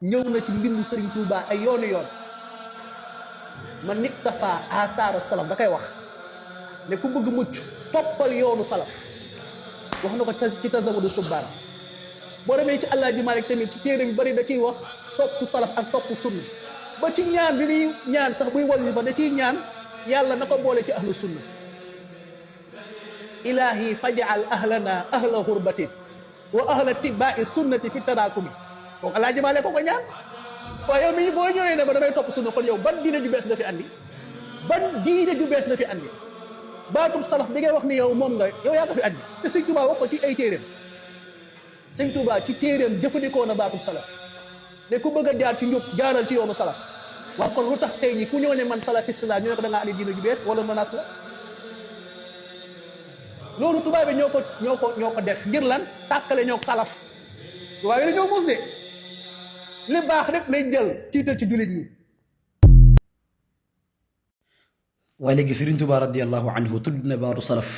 ñëw na ci mbindu Sëriñ Tuubaa ay yoonu yoon man nit tafa asaara salaf da koy wax ne ku bëgg mucc toppal yoonu salaf wax na ko ci Tazawudu Subbaar boo demee ci Alaaji Maalik tamit ci téere yu bari da ciy wax topp salaf ak topp sunna ba ci ñaan bi muy ñaan sax buy wasifa da ciy ñaan yàlla na ko boole ci ahlu sunna ilahi faj'al ahlana ahla xurbatin wa ahla tibaa'i sunnati fi tadaakumi kooku Alaaji Maalik ko ñaan waaye yow mii boo ñëwee ne ba damay topp sunna kon yow ban diine ju bees nga fi andi ban diine ju bees nga fi andi baatub salaf bi ngay wax ni yow moom nga yow yaa ko fi andi te Sëñ Tuubaa wax ko ci ay téeréem Sëñ Tuubaa ci téeréem jëfandikoo na baatub salaf ne ku bëgg a jaar ci njub jaaral ci yoonu salaf wax kon lu tax tey ñi ku ñëw ne man salafiste la ñu ne ko da ngaa andi diine ju bees wala menace la loolu tubaab bi ñoo ko def ngir lan tàkkale ñoo salaf tubaab yi dañoo mus de li baax rek lay jël tiital ci jullit ñi. waaye léegi Sëriñ Tuubaa radiyallahu anhu tudd na baatu salaf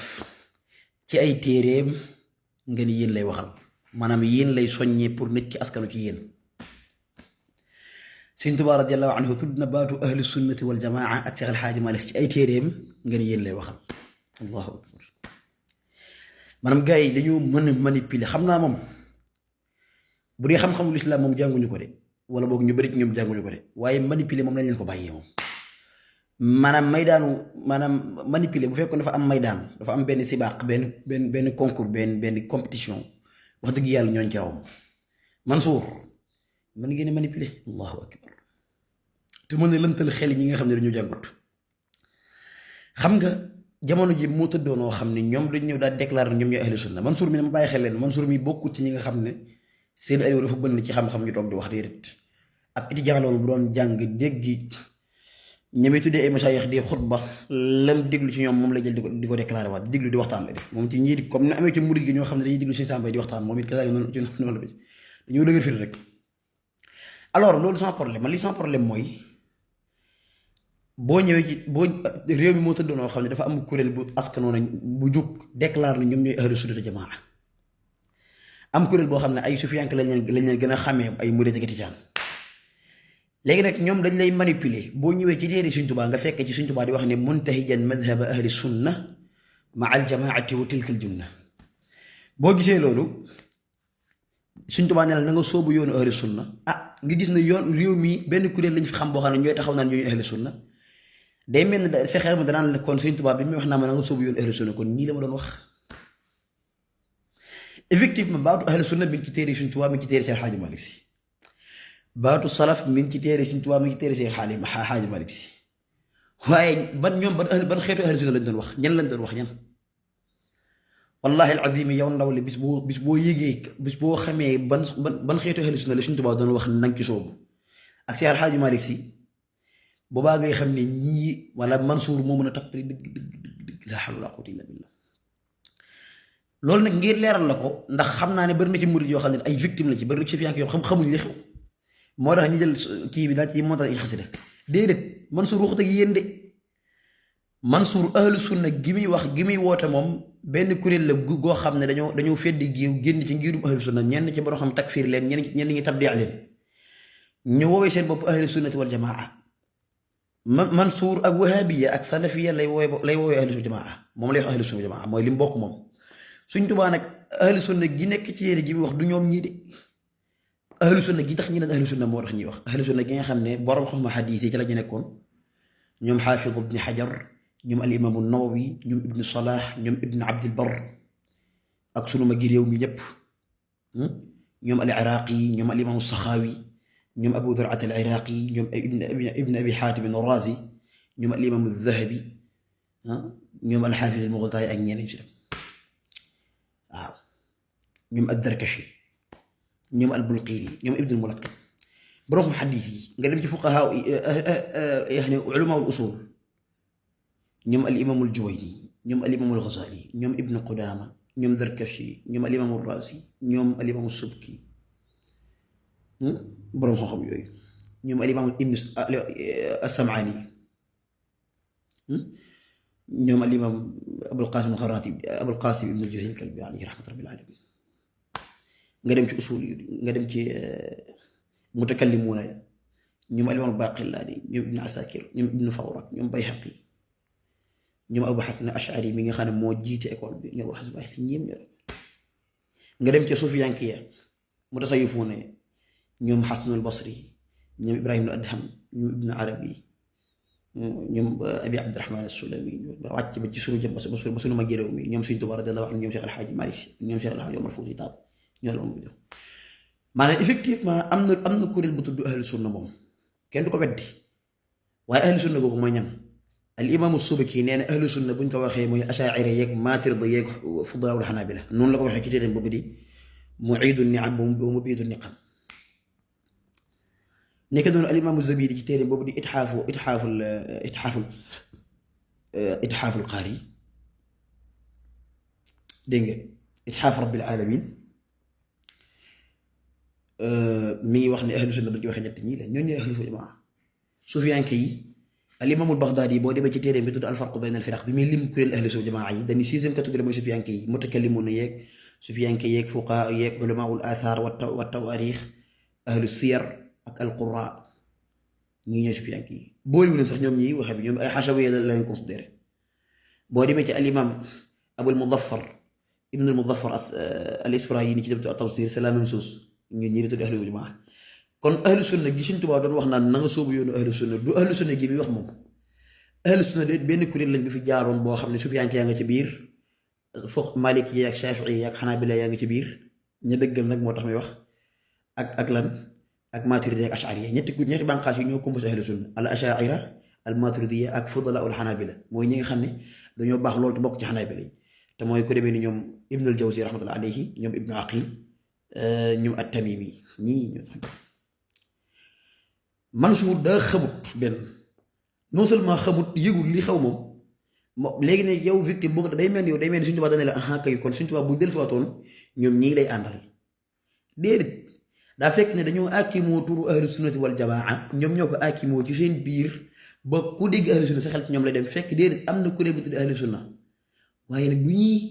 ci ay téeréem nga ni yéen lay waxal maanaam yéen lay soññee pour nit ki askanu ci yéen. Sëriñ Tuubaa radiyallahu anhu tudd na baatu ahlu sunnati wal jamaa ak Seex Alxaaji Maalik ci ay téeréem nga ni yéen lay waxal. allahu akbar maanaam gars yi dañoo mën a manipuler xam naa moom. bu dee xam-xamu lislaam moom jànguñu ko de wala boog ñu bëri ci ñoom jànguñu ko de waaye manipuler moom lañ leen ko bàyyee moom maanaam manipuler bu fekkoon dafa am maydaan dafa am benn sibaq benn concours benn compétition wax dëgg yàlla ñooñ ci rawam Mansour mën ngeen manipuler allahu akbar te mën na lëntal xel ñi nga xam ne dañu jàngut xam nga jamono ji moo tëddoonoo xam ne ñoom dañ ñëw daal déclarer ñoom ñooy ahlu sunna Mansour mi dama bàyyi xel leen Mansour mi bokkut ci ñi nga xam ne seen ayoo dafa bënn ci xam-xam ñu toog di wax déedéet ab étudiant loolu bu doon jàng dégg ñami tuddee ay masaayix di xutba lam déglu ci ñoom moom la jël di ko déclaré waat di déglu di waxtaan la def moom ci ñii comme ne amee ci murid gi ñoo xam ne dañuy déglu seen sàmbay di waxtaan moom it kasaay noonu ci noonu la dañoo dëgër firi rek alors loolu sama problème man li sama problème mooy boo ñëwee ci boo réew mi moo tëddoonoo xam ne dafa am kuréel bu askanoo nañ bu jóg déclaré na ñoom ñooy ahlu sunna jamaa am kuréel boo xam ne ay sufiyank lañ leen gën a xamee ay murid ak tijaan léegi nag ñoom dañ lay manipuler boo ñëwee ci téere Sëriñ Tuubaa nga fekk ci Sëriñ Tuubaa di wax ne muntahijan madhaba ahli sunna ma al jamaati wa tilka al junna boo gisee loolu Sëriñ Tuubaa ne la na nga soobu yoonu ahli sunna nga gis ne yoon réew mi benn kuréel lañ fi xam boo xam ne ñooy taxaw naan ñooñu ahli sunna day mel ne sa xel ma danaan la kon Sëriñ Tuubaa bi muy wax naa ma na nga soobu yoonu ahli sunna kon ñii la ma doon wax effectivement baatu ahlu sunna mi ngi ci téere Sëriñ Tuubaa mi ngi ci téere Seex Xaaji Maalik Si baatu salaf mi ngi ci téere Sëriñ Tuubaa mi ngi ci téere Seex Xaaji Maalik Si waaye ban xeetu ahlu sunna lañ doon wax ñan lañ doon wax ñan wallahi alazim yow ndaw li bis boo yégee bis boo xamee ban xeetu ahlu sunna la Sëriñ Tuubaa doon wax nang ci soobu ak Seex Xaaji Maalik Si boobaa ngay xam ne ñii wala Mansour moo mën a tappali dëgg laa hawla wala quwwata illa billah loolu nag ngir leeral la ko ndax xam naa ne bari na ci murid yoo xam ne ay victime la ci bari na ci fiyank yoo xamuñ li xew moo tax ñu jël kii bi daal ci montage yi xasida déedéet Mansour waxut ak yéen de Mansour ahlu sunna gi muy wax gi muy woote moom benn kuréel la goo xam ne dañoo feddi giiw génn ci ngirum ahlu sunna ñenn ci borom xam takfir leen ñenn ñi tabdi leen ñu woowee seen bopp ahlu sunnati wal jamaa Mansour ak wahabiya ak salafiya lay woowee ahlu sunna jamaa moom lay wax ahlu sunna jamaa mooy li mu bokk moom Sëriñ Tuubaa nag ahlu sunna gi nekk ci yére ji muy wax du ñoom ñii de ahlu sunna gi tax ñi naan ahlu sunna moo tax ñuy wax ahlu sunna gi nga xam ne borom xam xadiis yi ci la ñu nekkoon ñoom xaafid ibni xajar ñoom al imaamu nawawi ñoom ibnu salah ñoom ibnu abdil bar ak sunu magi réew mi ñëpp ñoom al iraqi ñoom al imaamu saxaawi ñoom abu durat al iraqi ñoom ibn abi xaatim razi ñoom al imaamu dahabi ñoom al xaafid al mughtaay ak ñeneen ci dem waaw ñoom ad-Darkashi ñoom al-Bulqiini ñoom Ibn al-Mulaqqin borom xadiis yi nga dem ci fuqahaa yani ulamaa al-usuul ñoom al-imaam al-Juwayni ñoom al-imaam al-Ghazali ñoom Ibn Qudaama ñoom Darkashi ñoom al-imaam ar-Raazi ñoom al-imaam as-Subki borom xam-xam yooyu ñoom al-imaam Ibn as-Sam'aani ñoom al-imaam Abul Qaasim al-Qaraafi Abul Qaasim ibn al-Juzayy al-Kalbi alayhi rahmatu rabbil alamin nga dem ci usul yi nga dem ci mutakallimuuna ñoom al imam Baqillaani ñoom ibnu Asakir ñoom ibnu Fawrak ñoom Bayhaqi ñoom Abu Hasan Ash'ari mi nga xam ne moo jiite école bi ñoom wax si ñoom nga dem ca sufiyankiya mutasawwifuuna ñoom Hasanul Basri ñoom Ibrahim al-Adham ñoom ibnu Arabi ñoom Abi Abdurahman as-Sulami wàcc ba ci sunu jëm ba sunu mag réew mi ñoom Sëriñ Tuubaa radiyallaahu anhu ñoom Cheikh El Hadji Malick Sy ñoom Cheikh El Hadji Omar Fouti Tall ñoo la moom jox maanaam effectivement am na kuréel bu tudd ahlu sunna moom kenn du ko weddi waaye ahlu sunna googu mooy ñan al imaamu Subaki nee na ahlu sunna buñ ko waxee mooy achaira yeeg maturidi yeeg fudaawul xanaabila noonu la ko waxee ci téeréem boobu di muiidu niam ba mubiidu niqam nekk noonu al imaamu Zabidi ci téeréem boobu di itxaaful qaari dégg nga itxaaf rabbil alamin mi ngi wax ne ahlu sunna buñ ko waxee ñett ñii la ñooñu ñooy ahlu jamaa sufiyanke yi al imaamul Bagdaadi boo demee ci téeréem bi tudd al farqu bayna al firaq bi muy lim kuréel ahlu sunna jamaa yi dañuy sixième catégorie mooy sufiyanke yi mutakallimuuna yeeg sufiyanke yeeg fuqahaa yeeg ulamaul athar wa tawaarix ahlu siyar ak al qurra ñii ñooy sufiyanke yi booliwu leen sax ñoom ñii waxe bi ñoom ay xasawiya la leen considéré boo demee ci al imam abul mudaffar ibn al mudaffar al isfirayini ci dem tawsir c'est la même chose ñun ñii di tudd ahlu jamaa kon ahlu sunna gi Sëriñ Tuubaa doon wax naan na nga sóobu yoonu ahlu sunna du ahlu sunna gi bi wax moom ahlu sunna de benn kuréel lañ bi fi jaaroon boo xam ne sufiyanke yaa nga ci biir foog Maliki yi ak Shafii yi ak Xanaabila yaa nga ci biir ña dëggal nag moo tax muy wax ak lan ak Maturidi ak Ash'ari ñetti bànqaas yi ñoo composé ahlu sunna al ashaira al Maturidi ak fudala ul Xanaabila mooy ñi nga xam ne dañoo baax loolu te bokk ci Xanaabila yi te mooy ko demee ni ñoom Ibnul Jawzi rahmatullahi alayhi ñoom Ibnu Aqil ñoom at-Tamimi ñii ñoo tax Mansuur daa xamut benn non seulement xamut yëgul li xew moom léegi ne yow victime boo ko day mel ni Sëriñ Tuubaa dana la aha kay kon Sëriñ Tuubaa bu dellusiwaatoon ñoom ñii lay àndal déedéet daa fekk ne dañoo akimoo turu ahlu sunnati wal jamaa ñoom ñoo ko akimoo ci seen biir ba ku dégg ahlu sunna sa xel ci ñoom lay dem fekk déedéet am na kuréel bu tudd ahlu sunna waaye nag du ñii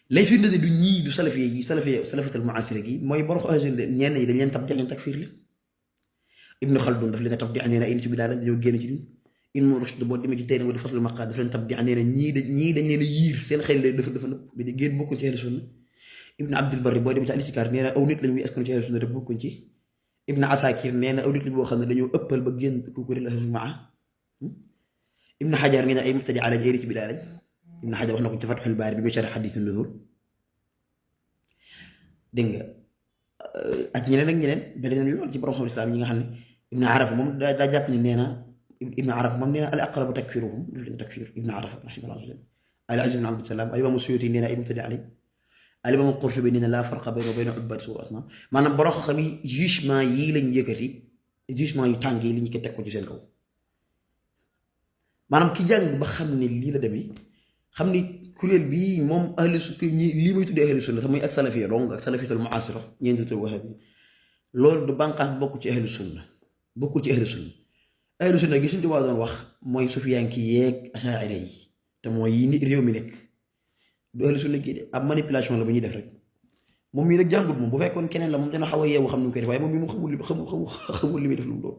lay firnde ne du ñii du salafiyatul muasira gi mooy borox ahlu sunna ñenn yi dañ leen leen takfiir leen Ibnu Xaldun daf leen a tabdi nee na ay nit ci bidaa lañ dañoo génn ci din Ibnu Rushd boo demee ci téere nga di Faslul Maqaad daf leen tabdi nee na ñii dañ leen a yiir seen xel dafa nëpp dañu génn bokkuñ ci ahlu sunna Ibnu Abdul Barri boo demee ci al-Istizkaar nee na aw nit lañ muy askan ci ahlu sunna te bokkuñ ci Ibnu Asakir nee na aw nit lañ boo xam ne dañoo ëppal ba génn ku kuréel ahlu jamaa Ibnu Hajar nee na ay mubtadi lañ ay nit ci bidaa lañ Ibnu Hajar wax na ko ci Fathul Baari bi muy sharh hadiisu nuzuul dégg nga ak ñeneen bari na lool ci borom xam islam ñi nga xam ne Ibn Araf moom daa jàpp ne nee na Ibn Araf moom nee na al aqrabu takfiruhum takfir Ibn Araf rahimahullah al Aziz ibn Abd Salam al imam Suyuti nee na ay mubtadi ali al imam Qurtubi nee na laa farqa bayna wa bayna ubbaad suur asnaam maanaam borom xam yi jugement yii lañ yëkkati jugement yu tàng yi li ñu ko teg ko ci seen kaw maanaam ki jàng ba xam ne lii la demee xam ni kuréel bii moom ahlu sunna lii muy tuddee ahlu sunna muy ak salafiya donc ak salafiyatul muasira ñeenti tur waxee bi loolu du bànqaas bokk ci ahlu sunna bokkul ci ahlu sunna ahlu sunna gi Sëriñ Tuubaa doon wax mooy sufiyanki yeeg asaa'ira yi te mooy yi ni réew mi nekk du ahlu sunna gi de ab manipulation la bu ñuy def rek moom mii nag jàngut moom bu fekkoon keneen la moom dina xaw a yeewu xam nu mu koy def waaye moom mii mu xamul li muy def lu mu doon